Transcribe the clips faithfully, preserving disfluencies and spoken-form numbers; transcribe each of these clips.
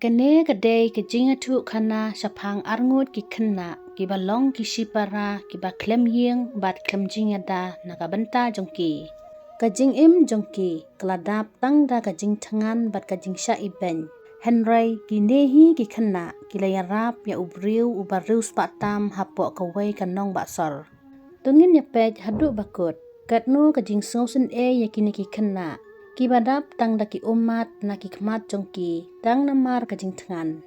Kane ka dei ka jingïathuh khana shaphang arngut ki khynnah kiba long ki shipara kiba khlem ïing bad khlem jingïada na ka bynta jong ki. Ka jingim jong ki ka la dap tang da ka jingthngan bad ka jingshah ibeiñ. Hynrei kine hi ki khynnah ki la ïarap ïa u briew uba riewspah tam hapoh kawei ka nongbah sor. To ngin ïa peit haduh ba kut, katno ka jingsngewsynei ïa kine ki khynnah kiba dap tang da ki ummat na ki khmat jong ki tang namar ka jingthngan.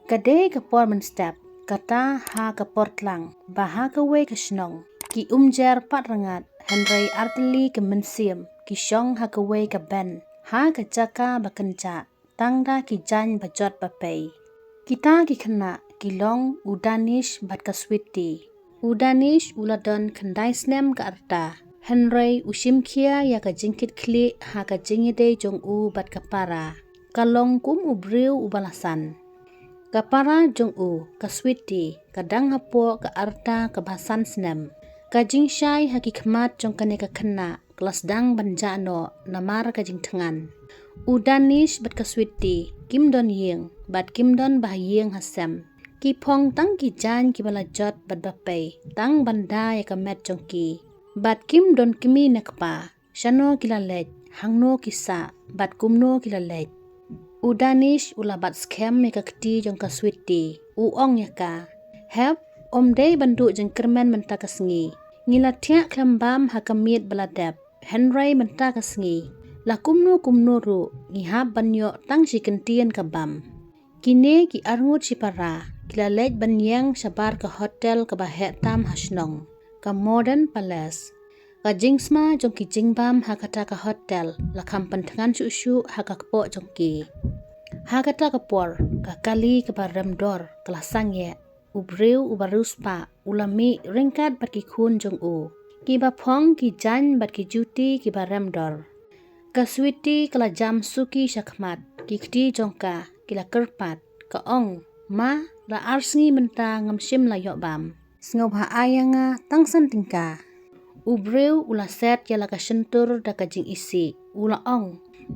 Ka dei ka por mynstep, kata ha ka por tlang ba ha kawei ka shnong ki umjer pat rngat, hynrei artylli ka mynsiem ki shong ha kawei ka bench ha ka jaka ba kynjah tang da ki jaiñ ba jot ba pei. Kita ki khynnah ki long u Danish bad ka Sweety. U Danish u la don khyndai snem ka rta, hynrei u shim khia ïa ka jingkitkhlieh ha ka jingïadei jong u bad ka para. Ka long kum u briew uba la san. Ka para jong u, ka Sweety, ka dang hapoh ka rta kaba san snem. Ka jingshai ha ki khmat jong kane ka khynnah ka la sdang ban jah noh namar ka jingthngan. U Danish bad ka Sweety kim don ïing bad kim don ba ha ïing ha sem. Ki phong tang ki jaiñ kiba la jot bad ba pei tang ban da ïa ka met jong ki. Bad kim don kmie ne kpa, shano ki la leit, hangno ki sah bad kumno ki la leit. U Danish u la bat skhem ïa ka kti jong ka Sweety, u ong ïa ka, hep, ym dei ban duh jingkyrmen mynta ka sngi. Ngi la thiah khlem bam ha ka miet ba la dep, hynrei mynta ka sngi, la kumno kumno ruh ngi hap ban ïoh tang shi kyntien ka bam. Kine ki arngut shipara ki la leit ban ïeng shabar ka hotel kaba heh tam ha shnong, ka Modern Palace. Ka jingsma jong ki jingbam ha kata ka hotel la kham pynthngan shuh shuh ha ka kpoh jong ki. Ha kata ka por, ka kali kaba rem dor ka la sangeh. U briew uba riewspah u la mih ryngkat bad ki khun jong u, kiba phong ki jaiñ bad ki juti kiba rem dor. Ka Sweety ka la jam suki sha khmat, ki kti jong ka ki la kyrpad. Ka ong, ma, la ar sngi mynta ngam shym la ïoh bam. Sngewbha ai ïa nga tang san tyngka. U briew u la set ïa la ka shyntur da ka jingisih, u la ong,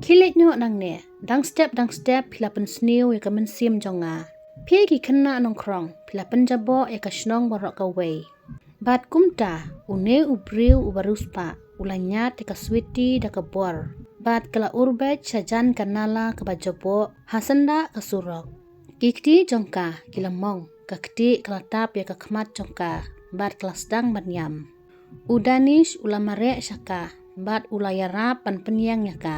khie leit noh nangne, dang step dang step phi la pynsniew ïa ka mynsiem jong nga. Phi ki khynnah nongkhrong phi la pynjaboh ïa ka shnong baroh kawei. Bad kumta, une u briew uba riewspah u la ñiad ïa ka Sweety da ka bor bad ka la urbeit sha jan ka nala kaba jaboh ha syndah ka surok. Ki kti jong ka ki la mong, ka ktieh ka la tap ïa ka khmat jong ka bad ka la sdang ban ïam. U Danish u la mareh sha ka bad u la ïarap ban pynïeng ïa ka.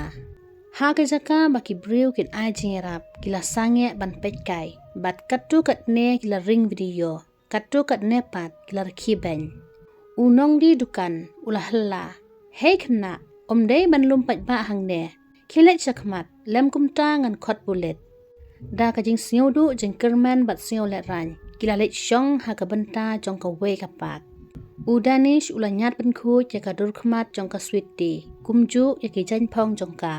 Ha ka jaka ba ki briew kin ai jingïarap, ki la sangeh ban peit kai bad katto katne ki la ring video. Katto katne pat ki la rkhie beiñ. U nongdie dukan u la hella, hei khynnah, ym dei ban lum paidbah hangne. Khie leit sha khmat, lem kumta ngan khot pulit. Da ka jingsngewduh jingkyrmen bad sngewlehrain, ki la leit shong ha ka bynta jong kawei ka park. U Danish u la ñiad pynkhuid ïa ka dur khmat jong ka Sweety, kumjuh ïa ki jaiñphong jong ka.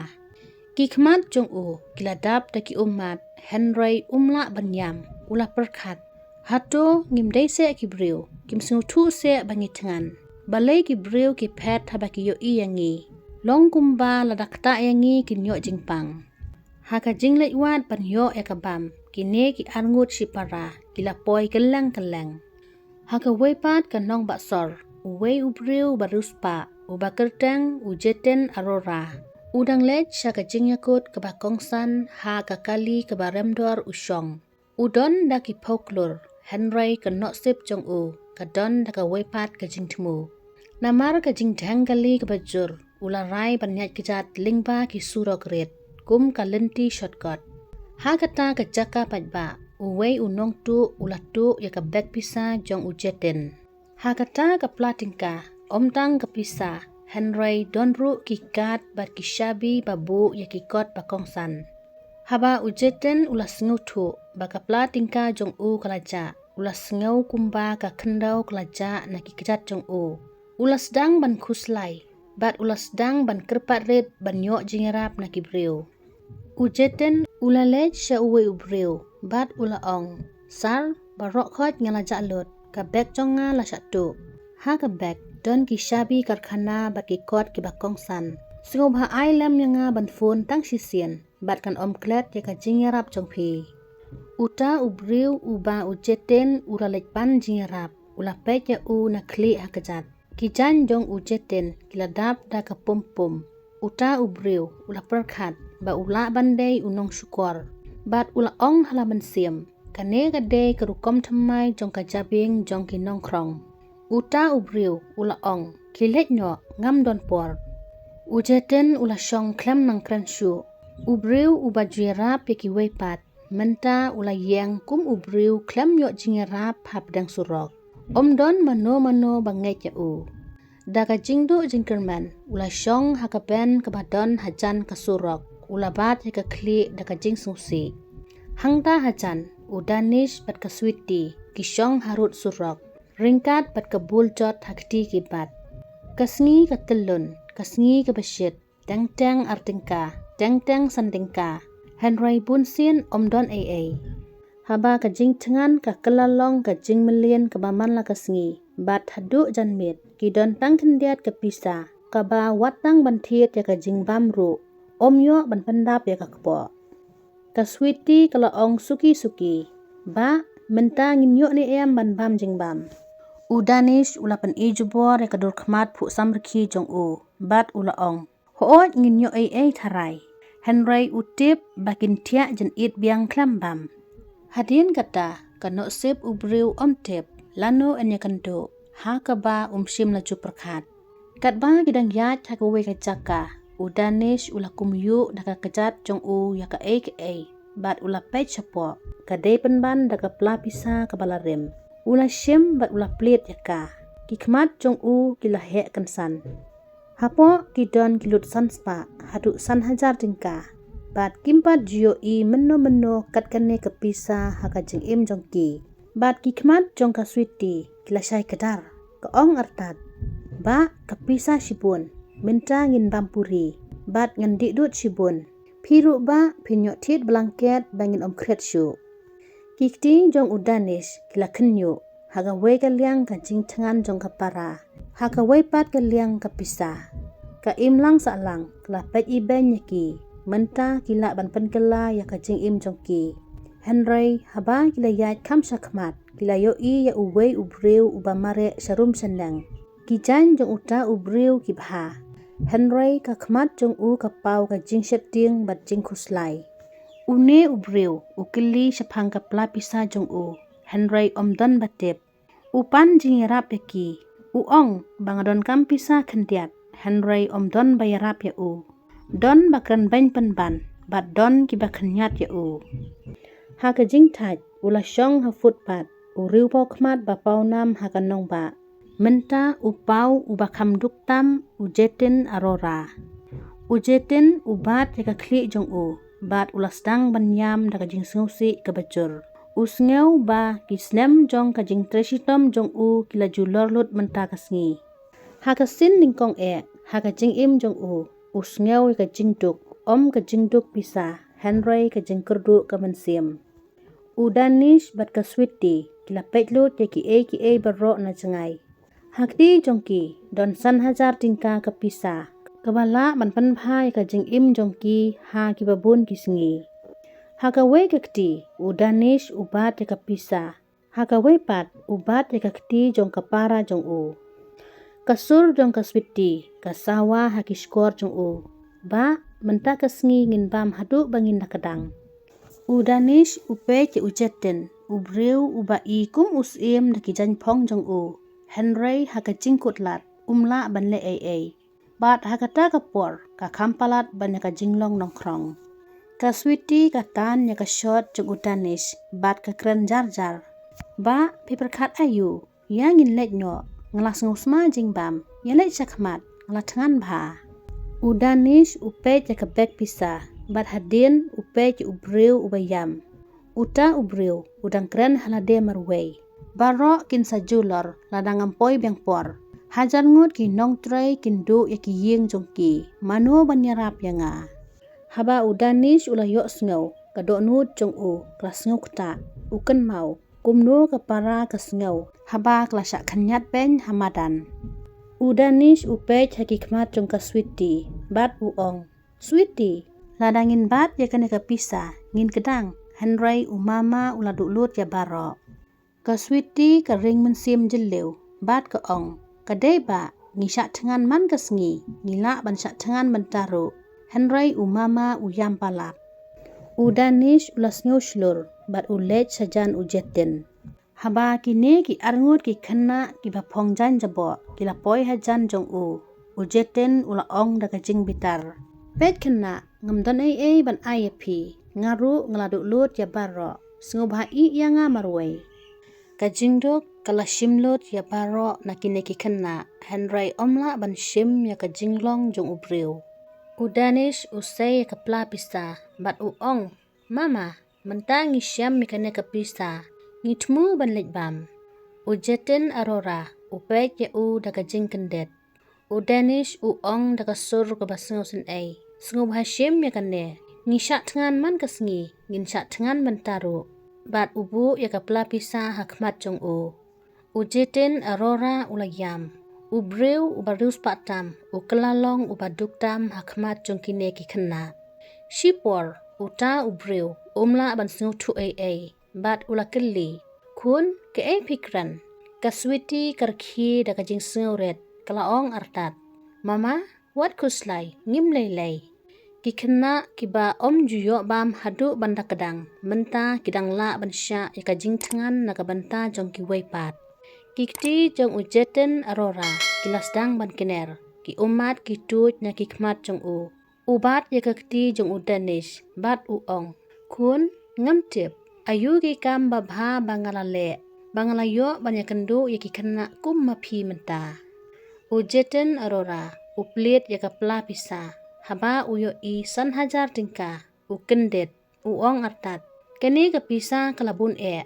Ki khmat jong u ki la dap da ki ummat, hynrei um lah ban ïam, u la pyrkhat, hato ngim dei seh ki briew, kim sngewthuh seh ba ngi thngan? Balei ki briew ki phet haba ki ïohi ïa ngi? Long kumba lada ktah ïa ngi kin ïoh jingpang. Ha ka jingleit wad ban ïoh ïa ka bam, kine ki arngut shipara ki la poi kylleng kylleng. Ha kawei pat ka nongbah sor, uwei u briew uba riewspah, uba kyrteng u Jiten Arora, u dang leit sha ka jingïakut kaba kongsan ha ka kali kaba remdor u shong. U don da ki phew klur, hynrei ka nohsip jong u ka don da kawei pat ka jingthmu. Namar ka jingdheng kali kaba jur, u la rai ban ïaid kjat lyngba ki surok rit kum ka lynti shortcut. Ha kata ka jaka paidbah, uwei u nongtuh u la tuh ïa ka bek pisa jong u Jiten. Ha kata ka pla tyngka, ym tang ka pisa, hynrei don ruh ki kad bad ki shabi ba buh ïa ki kot ba kongsan. Haba u Jiten u la sngewthuh ba ka pla tyngka jong u ka la jah, u la sngew kumba ka khyndew ka la jah na ki kjat jong u. U la sdang ban khuslai bad u la sdang ban kyrpad rit ban ïoh jingïarap na ki briew. U Jiten u la leit sha uwei u briew bad u la ong, sir, baroh khoit nga la jah lut, ka bek jong nga la shah tuh. Ha ka bek don ki shabi karkhana bad ki kot kiba kongsan. Sngewbha ai lem ïa nga ban phone tang shisien bad kan ym klet ïa ka jingïarap jong phi. Uta u briew uba u Jatin u la leit pan jingïarap u la peit ïa u na khlieh ha kjat. Ki jaiñ jong u Jatin ki la dap da ka pum pum. Uta u briew u la pyrkhat ba u lah ban dei u nongshukor bad u la ong ha la mynsiem, kane ka dei ka rukom thymmai jong ka jabieng jong ki nongkhrong. Uta u briew u la ong, khie leit noh, ngam don por. U Jatin u la shong khlem nang kren shuh. U briew uba ju ïarap ïa kiwei pat mynta u la ïeng kum u briew khlem ïoh jingïarap hapdeng surok. Ym don mano mano ba ngeit ïa u. Da ka jingduh jingkyrmen u la shong ha ka ben kaba don hajan ka surok, u la bat ïa ka khlieh da ka jingsngewsih. Hangta hajan u Danish bad ka Sweety ki shong harud surok, ryngkat bad ka bul jot ha kti ki bat. Ka sngi ka tyllun, ka sngi kaba shit, teng teng ar tyngka, teng teng san tyngka, hynrei bunsien ym don ei ei. Haba ka jingthngan ka kylla long ka jingmlien kaba man la ka sngi, bad haduh janmiet ki don tang khyndiat ka pisa kaba wat tang ban thied ïa ka jingbam ruh, ym ïoh ban pyndap ïa ka kpoh. Ka Sweety ka la ong suki suki, bah, mynta ngin ïoh ne em ban bam jingbam? U Danish u la pyni jubor ïa ka dur khmat phuh samrkhie jong u bad u la ong, hooid, ngin ïoh ei ei tharai, hynrei u tip ba kin thiah jynit biang khlem bam. Hadien kata ka nohsip u briew ym tip lano yn ïakynduh, ha kaba um shym la ju pyrkhat. Katba ki dang ïaid ha kawei ka jaka, u Danish u la kum ïuh da ka kjat jong u ïa kaei kaei bad u la peit shapoh. Ka dei pynban da ka pla pisa kaba la rim. U la shim bad u la plied ïa ka. Ki khmat jong u ki la heh kynsan. Hapoh ki don ki lut san spah haduh san hajar tyngka, bad kim pat ju ïohi mynno mynno kat kane ka pisa ha ka jingim jong ki. Bad ki khmat jong ka Sweety ki la shai kdar. Ka ong artat, bah, ka pisa shibun, mynta ngin bam puri bad ngan dih dud shibun. Phi ruh bah phin ïoh thied blanket ba ngin ym khriat shuh. Ki kti jong u Danish ki la khynñiuh, ha kawei ka liang ka jingthngan jong ka para, ha kawei pat ka liang ka pisa. Ka imlang sahlang ka la peit ibeiñ ïa ki, mynta ki lah ban pynkylla ïa ka jingim jong ki. Hynrei haba ki la ïaid kham shakhmat ki la ïohi ïa uwei u briew uba mareh sharum shaneng. Ki jaiñ jong uta u briew ki bha, hynrei ka khmat jong u ka paw ka jingsheptieng bad jingkhuslai. Une u briew u kylli shaphang ka pla pisa jong u, hynrei ym don ba tip. U pan jingïarap ïa ki, u ong ba nga donkam pisa khyndiat, hynrei ym don ba ïarap ïa u. Don ba kren beiñ pynban bad don kiba khynñiat ïa u. Ha ka jingthait u la shong ha footpath, u riewpawkhmat ba pawnam ha ka nongbah. Mynta u paw uba kham duk tam u Jatin Arora. U Jatin u bat ïa ka khlieh jong u bad u la sdang ban ïam da ka jingsngewsih kaba jur. U sngew ba ki snem jong ka jingtrei shitom jong u ki la ju lor lut mynta ka sngi. Ha ka sien nyngkong eh ha ka jingim jong u, u sngew ïa ka jingduk, ym ka jingduk pisa, hynrei ka jingkyrduh ka mynsiem. U Danish bad ka Sweety ki la peit lut ïa kiei kiei baroh na jngai. Ha kti jong ki don san hajar tyngka ka pisa kaba lah ban pynbha ïa ka jingim jong ki ha kiba bun ki sngi. Ha kawei ka kti u Danish u bat ïa ka pisa, ha kawei pat u bat ïa ka kti jong ka para jong u. Ka sur jong ka Sweety ka sawa ha ki shkor jong u. Bah, mynta ka sngi ngin bam haduh ba ngin da kdang. U Danish u peit ïa u Jatin, u briew uba i kum u syiem da ki jaiñphong jong u, hynrei ha ka jingkut lad um lah ban leh ei ei. Bad ha kata ka por ka kham palat ban ïa ka jinglong nongkhrong. Ka Sweety ka tan ïa ka shot jong u Danish bad ka kren jar jar, bah, phi pyrkhat aïu? Ïa ngin leit noh, nga la sngewsma jingbam, ïa leit shakhmat, nga la thngan bha. U Danish u peit ïa ka bek pisa bad hadien u peit ïa u briew uba ïam. Uta u briew u dang kren ha lade marwei. Baroh kin sa julor lada ngam poi biang por. Hajar ngut ki nongtrei kin duh ïa ki ïing jong ki, mano ban ïarap ïa nga? Haba u Danish u la ïohsngew ka dohnud jong u ka la sngew ktah, u kynmaw kumno ka para ka sngew haba ka la shah khynñiat beiñ ha madan. U Danish u peit ha ki khmat jong ka Sweety Bad u ong, "Sweety, lada ngin bat ïa kane ka pisa, ngin kdang, hynrei u mama u la duh lut ïa baroh." Ka Sweety ka ring mynsiem jylliew, bad ka ong, "Ka dei ba, ngi shah thngan man ka sngi, ngi lah ban shah thngan mynta ruh, hynrei u mama u ïam palat." U Danish u la sngew shlur, bad u leit sha jan u Jetin. Haba kine ki arngut ki khynnah kiba phong jaiñ jaboh ki la poi hajan jong u, u Jetin u la ong da ka jingbitar, "Peit khynnah, ngam don ei ei ban ai ïa phi, nga ruh nga la duh lut ïa baroh, sngewbha ïeh ïa nga marwei." Ka jingduk ka la shim lut ïa baroh na kine ki khynnah, hynrei ym lah ban shim ïa ka jinglong jong u briew. U Danish u sei ïa ka pla pisa, bad u ong, "Mama, mynta ngi shem ïa kane ka pisa, ngi thmu ban leit bam." U Jetin Arora u peit ïa u da ka jingkyndit. U Danish u ong da ka sur kaba sngewsynei, "Sngewbha shim ïa kane, ngi shah thngan man ka sngi, ngin shah thngan mynta ruh." Bad u buh ïa ka pla pisa ha khmat jong u. U Jetin Arora u la ïam. U briew uba riewspah tam, u kylla long uba duk tam ha khmat jong kine ki khynnah. Shipor, uta u briew um lah ban sngewthuh ei ei, bad u la kylli, "Khun, kaei phi kren?" Ka Sweety ka rkhie da ka jingsngewrit, ka la ong artat, "Mama, wat khuslai, ngim lei lei. Ki khynnah kiba ym ju ïoh bam haduh ban da kdang, mynta ki dang lah ban shah ïa ka jingthngan na ka bynta jong kiwei pat." Ki kti jong u Jetin Arora ki la sdang ban kner, ki ummat ki tuid na ki khmat jong u. U bat ïa ka kti jong u Danish, bad u ong, "Khun, ngam tip aïu ki kam babha ba nga la leh, ba nga la ïoh ban ïakynduh ïa ki khynnah kum ma phi mynta." U Jetin Arora u plied ïa ka pla pisa, haba u ïohi san hajar tyngka, u kyndit, u ong artat, "Kane ka pisa ka la bun eh."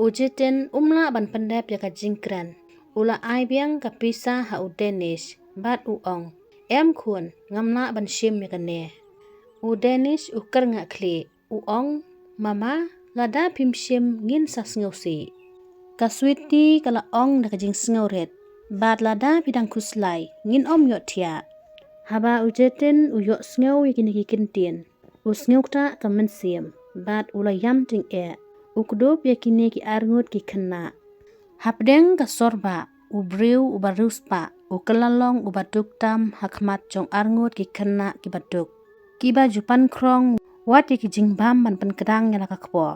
U Jetin um lah ban pyndep ïa ka jingkren. U la ai biang ka pisa ha u Danish, bad u ong, "Em khun, ngam lah ban shim ïa kane." U Danish u kyrngah khlieh, u ong, "Mama, lada phim shim ngin sa sngewsih." Ka Sweety ka la ong da ka jingsngewrit, "Bad lada phi dang khuslai, ngin ym ïohthiah." Haba u Jetin u ïohsngew ïa kine ki kyntien, u sngewktah ka mynsiem, bad u la ïam tyngeh, u kdup ïa kine ki arngut ki khynnah. Hapdeng ka sor bah, u briew uba riewspah u kylla long uba duk tam ha khmat jong arngut ki khynnah kiba duk, kiba ju pan khrong wat ïa ki jingbam ban pynkdang ïa la ka kpoh.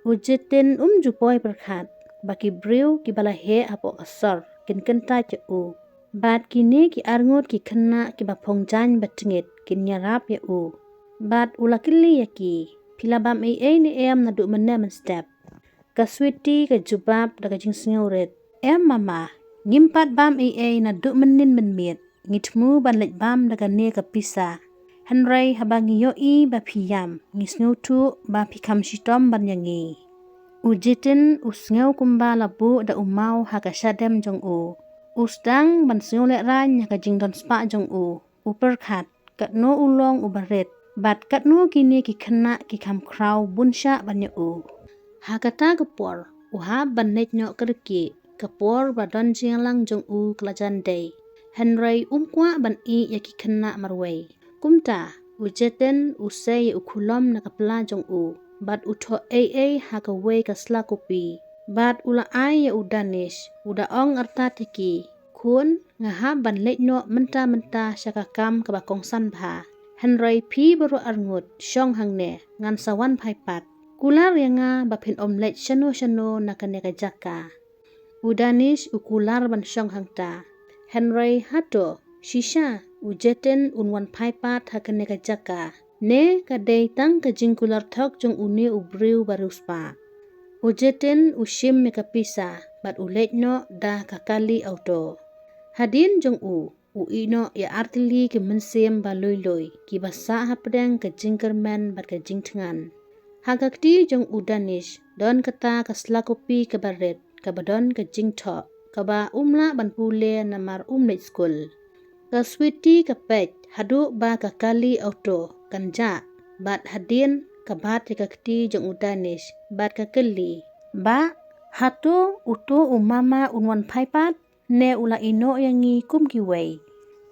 U Jetin um ju poi pyrkhat ba ki briew kiba la heh hapoh ka sor kin kyntait ïa u. Bad kine ki arngut ki khynnah kiba phong jaiñ ba tngit kin ïarap ïa u. Bad u la kylli ïa ki, "Phi la bam ei ei ne em naduh mynne mynstep?" Ka Sweety ka jubab da ka jingsngewrit, "Em mama, ngim pat bam ei ei naduh mynnin mynmiet. Ngi thmu ban leit bam da kane ka pisa. Hynrei haba ngi ïohi ba phi ïam, ngi sngewthuh ba phi kham shitom ban ïa ngi." U Jetin u sngew kumba la buh da u maw ha ka shadem jong u. U sdang ban sngewlehraiñ ïa ka jingdon spah jong u. U pyrkhat, "Katno u long uba rit, bad katno kine ki khynnah ki kham khraw bun shah ban ïa u." Ha kata ka por u hap ban leit noh kyrkieh, ka por ba don jingïalang jong u ka la jan dei. Hynrei um kwah ban ïeh ïa ki khynnah marwei. Kumta u Jetin u sei ïa u khulom na ka pla jong u, bad u thoh ei ei ha kawei ka sla kopi. Bad u la ai ïa u Danish, u da ong artat ïa ki, "Khun, nga hap ban leit noh mynta mynta sha ka kam kaba kongsan bha. Hynrei phi baroh arngut shong hangne, ngan sa wan phai pat. Kular ïa nga ba phin ym leit shano shano na kane ka jaka." U Danish u kular ban shong hangta. Hynrei hato shisha u Jetin un wan phai pat ha kane ka jaka? Ne ka dei tang ka jingkular thok jong une u briew ba riewspah? U Jetin u shim ïa ka pisa bad u leit noh da ka kali auto. Hadien jong u, u ïeh noh ïa artylli ki mynsiem ba lui lui kiba sah hapdeng ka jingkyrmen bad ka jingthngan. Ha ka kti jong u Danish don kata ka sla kopi kaba rit kaba don ka jingthoh kaba um lah ban pule namar um leit skul. Ka Sweety ka peit haduh ba ka kali auto kan jah, bad hadien ka bat ïa ka kti jong u Danish bad ka kylli, "Bah, hato uto u mama un wan phai pat, ne u la ïeh noh ïa ngi kum kiwei?"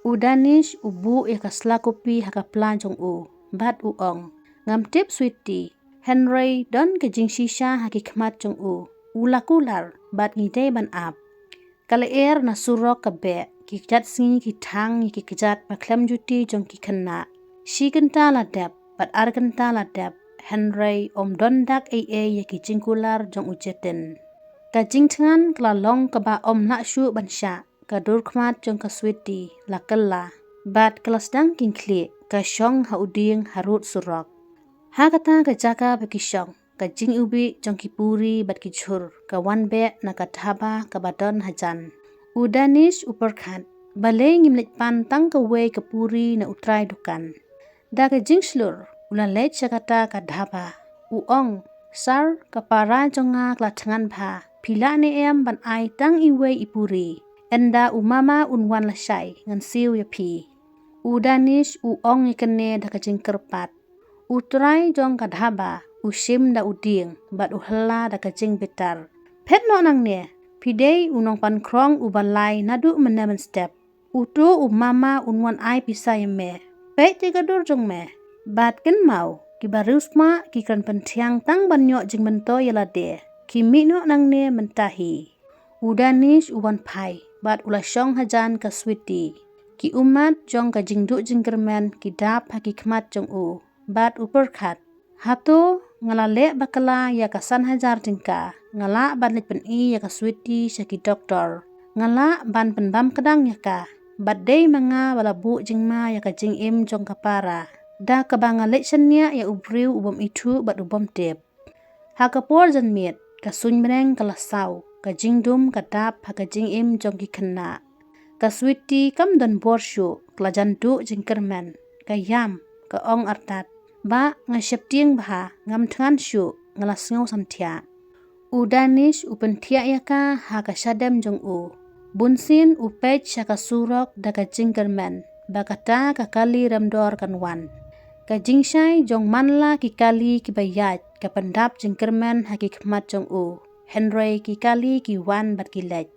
U Danish u buh ïa ka sla kopi ha ka pla jong u bad u ong, "Ngam tip Sweety, hynrei don ka jingshisha ha ki khmat jong u. U la kular bad ngi dei ban ap." Ka lyer na surok ka beh, ki kjat sngi ki thang ïa ki kjat ba khlem juti jong ki khynnah. Shi kynta la dep bad ar kynta la dep, hynrei ym don dak ei ei ïa ki jingkular jong u Jetin. Ka jingthngan ka la long kaba ym lah shuh ban shah, ka dur khmat jong ka Sweety la kylla bad ka la sdang kynkhlieh, ka shong ha u dieng harud surok. Ha kata ka jaka ba ki shong, ka jingiwbih jong ki puri bad ki jhur ka wan beh na ka dhaba kaba don hajan. U Danish u pyrkhat, "Balei ngim leit pan tang kawei ka puri na u trai dukan?" Da ka jingshlur u la leit sha kata ka dhaba. U ong, "Sir, ka para jong nga ka la thngan bha, phi lah ne em ban ai tang iwei i puri? Ynda u mama un wan lashai ngan siew ïa phi." U Danish u ong ïa kane da ka jingkyrpad. U trai jong ka dhaba u shim da u dieng bad u hla da ka jingbitar, "Phet noh nangne, phi dei u nongpankrong uba lai naduh mynne mynstep. Uto u mama un wan ai pisa ïa me. Peit ïa ka dur jong me. Bad kynmaw, ki bariewspah ki kren pynthiang tang ban ïoh jingmyntoi ïa lade. Khie mih noh nangne mynta hi." U Danish u wan phai bad u la shong hajan ka Sweety. Ki ummat jong ka jingduh jingkyrmen ki dap ha ki khmat jong u bad u pyrkhat, "Hato nga la leh bakla ïa ka san hajar tyngka, nga lah ban leit pyni ïa ka Sweety sha ki doktor, nga lah ban pynbam kdang ïa ka, bad dei ma nga ba la buh jingma ïa ka jingim jong ka para da kaba nga leit shaniah ïa u briew u bym ithuh bad u bym tip." Ha ka por janmiet, ka suiñbneng ka la saw, ka jingdum ka dap ha ka jingim jong ki khynnah. Ka Sweety kam don bor shuh, ka la jan duh jingkyrmen, ka ïam, ka ong artat, "Bah, nga sheptieng bha, ngam thngan shuh, nga la sngew samthiah." U Danish u pynthiah ïa ka ha ka shadem jong u. Bunsien u peit sha ka surok da ka jingkyrmen ba kata ka kali remdor kan wan. Ka jingshai jong manla ki kali kiba ïaid ka pyndap jingkyrmen ha ki khmat jong u. Hynrei ki kali ki wan bad ki leit.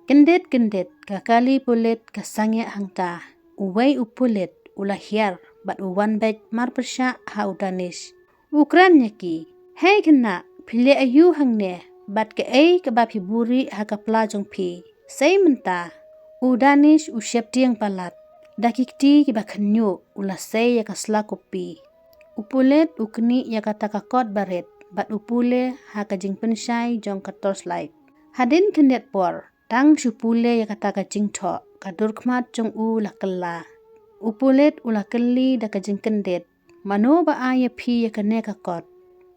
Kyndit kyndit ka kali pulit ka sangeh hangta. Uwei u pulit u la hiar bad u wan beit marpyrshah ha u Danish. U kren ïa ki, "Hei khynnah, phi leh aïu hangne, bad kaei kaba phi buhrieh ha ka pla jong phi? Sei mynta." U Danish u sheptieng palat, da ki kti kiba khynñiuh u la sei ïa ka sla kopi. U pulit u knieh ïa kata ka kot barit bad u pule ha ka jingpynshai jong ka torchlight. Hadien khyndiat por, tang shu pule ïa kata ka jingthoh, ka dur khmat jong u la kylla. U pulit u la kylli da ka jingkyndit, "Mano ba ai ïa phi ïa kane ka kot?"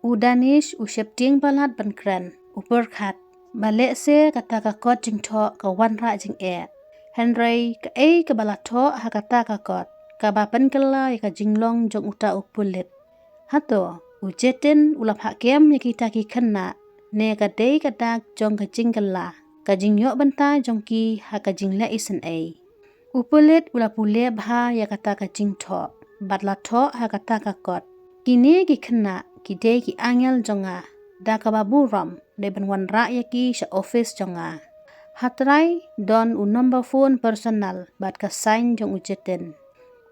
U Danish u sheptieng palat ban kren, u pyrkhat, "Balei se kata ka kot jingthoh ka wanrah jingeh? Hynrei kaei kaba la thoh ha kata ka kot kaba pynkylla ïa ka jinglong jong uta u pulit? Hato u Jetin u la phah kem ïa kita ki khynnah, ne ka dei ka dak jong ka jingkylla, ka jingïoh bynta jong ki ha ka jingleh isynei?" U pulit u la pule bha ïa kata ka jingthoh bad la thoh ha kata ka kot, "Kine ki khynnah ki dei ki angel jong nga, da kaba burom dei ban wanrah ïa ki sha office jong nga. Ha trai don u number phone personal bad ka sign jong u Jetin."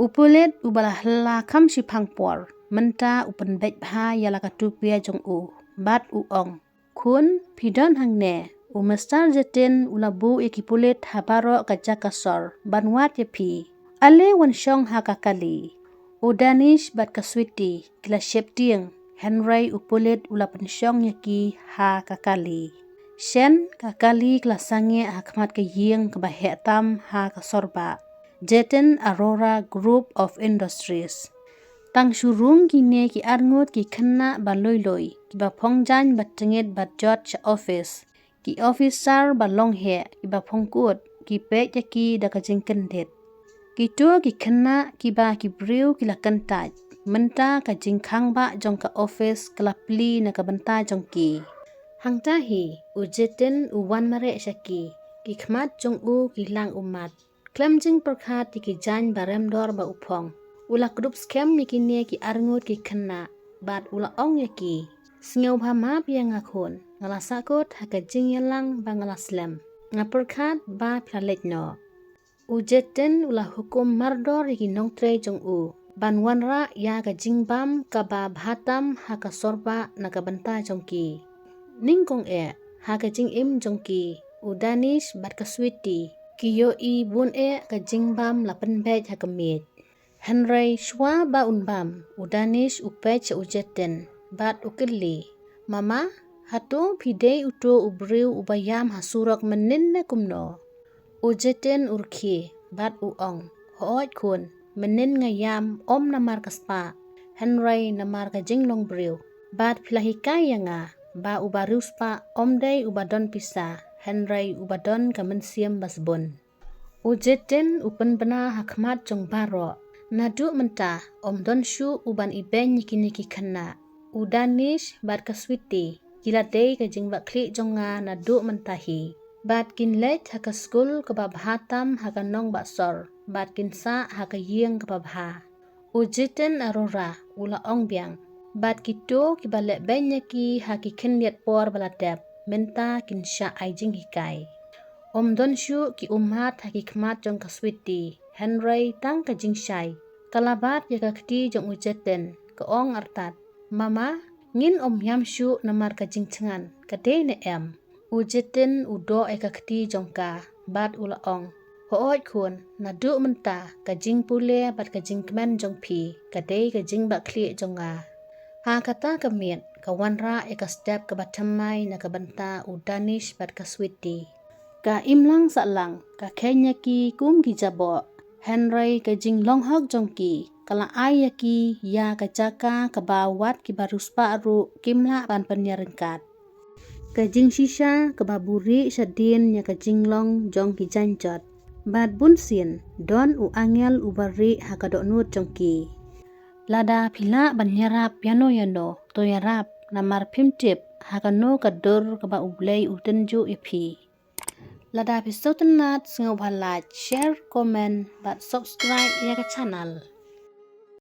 U pulit uba la hylla kham shiphang por mynta u pynbeit bha ïa la ka tupia jong u bad u ong, "Khun, phi don hangne, u Mister Jetin u la buh ïa ki pulit ha baroh ka jaka sor ban wad ïa phi. Ale wan shong ha ka kali." U Danish bad ka Sweety ki la sheptieng, hynrei u pulit u la pynshong ïa ki ha ka kali. Shen ka kali ka la sangeh ha khmat ka ïing kaba heh tam ha ka sor bah, Jetin Arora Group of Industries. Tang shu rung kine ki arngut ki khynnah ba lui lui, kiba phong jaiñ ba tyngit ba jot sha office. Ki officer ba long heh kiba phong kut ki peit ïa ki da ka jingkyndit. Kito ki khynnah kiba ki briew ki la kyntait, mynta ka jingkhang bah jong ka office ka la plie na ka bynta jong ki. Hangta hi u Jetin u wan mareh sha ki, ki khmat jong u ki lang ummat. Khlem jingpyrkhat ïa ki jaiñ ba remdor ba u phong, u la kdup skhem ïa kine ki arngut ki khynnah bad u la ong ïa ki, "Sngewbha map ïa nga khun, nga la sahkut ha ka jingïalang ba nga la slem. Nga pyrkhat ba phi la leit noh." U Jetin u la hukum mardor ïa ki nongtrei jong u ban wanrah ïa ka jingbam kaba bha tam ha ka sor bah na ka bynta jong ki. Nyngkong eh, ha ka jingim jong ki, u Danish bad ka Sweety ki ïohi bun eh ka jingbam la pynbeit ha ka miej. Hynrei shuwa ba un bam, u Danish u peit sha u Jetin bad u kylli, "Mama, hato phi dei uto u briew uba ïam ha surok mynnin ne kumno?" U Jetin u rkhie bad u ong, "Hooid khun, mynnin nga ïam ym namar ka spah, hynrei namar ka jinglong briew. Bad phi la hikai ïa nga ba uba riewspah ym dei uba don pisa, hynrei uba don ka mynsiem ba sbun." U Jetin u pynbna ha khmat jong baroh, "Naduh mynta ym don shuh uban ibeiñ ïa kine ki khynnah. U Danish bad ka Sweety ki la dei ka jingbakla jong nga naduh mynta hi. Bad kin leit ha ka skul kaba bha tam ha ka nongbahsor, bad kin sah ha ka ïing kaba bha." U Jetin Arora u la ong biang, "Bad kito kiba leh beiñ ïa ki ha ki khyndiat por ba la dep, mynta kin shah ai jinghikai." Ym don shuh ki ummat ha ki khmat jong ka Sweety, hynrei tang ka jingshai. Ka la bat ïa ka kti jong u Jetin, ka ong artat, "Mama, ngin ym ïam shuh namar ka jingthngan, ka dei ne em?" U Jetin u doh ïa ka kti jong ka bad u la ong, "Hooid khun, naduh mynta ka jingpule bad ka jingkmen jong phi ka dei ka jingbakla jong nga." Ha kata ka miet ka wanrah ïa ka step kaba thymmai na ka bynta u Danish bad ka Sweety. Ka imlang sahlang ka kheiñ ïa ki kum ki jaboh, hynrei ka jinglong hok jong ki ka la ai ïa ki ïa ka jaka kaba wat kiba riewspah ruh kim lah ban pynïaryngkat. Ka jingshisha kaba buhrieh shadien ïa ka jinglong jong ki jaiñjot. Bad bunsien don u angel uba rieh ha ka dohnud jong ki. Lada phi lah ban ïarap ïano ïano, to ïarap, namar phim tip ha kano ka dur kaba U Blei u tynjuh ïa phi. Lada phi sngewtynnat, sngewbha like, share, comment bad subscribe ïa ka channel.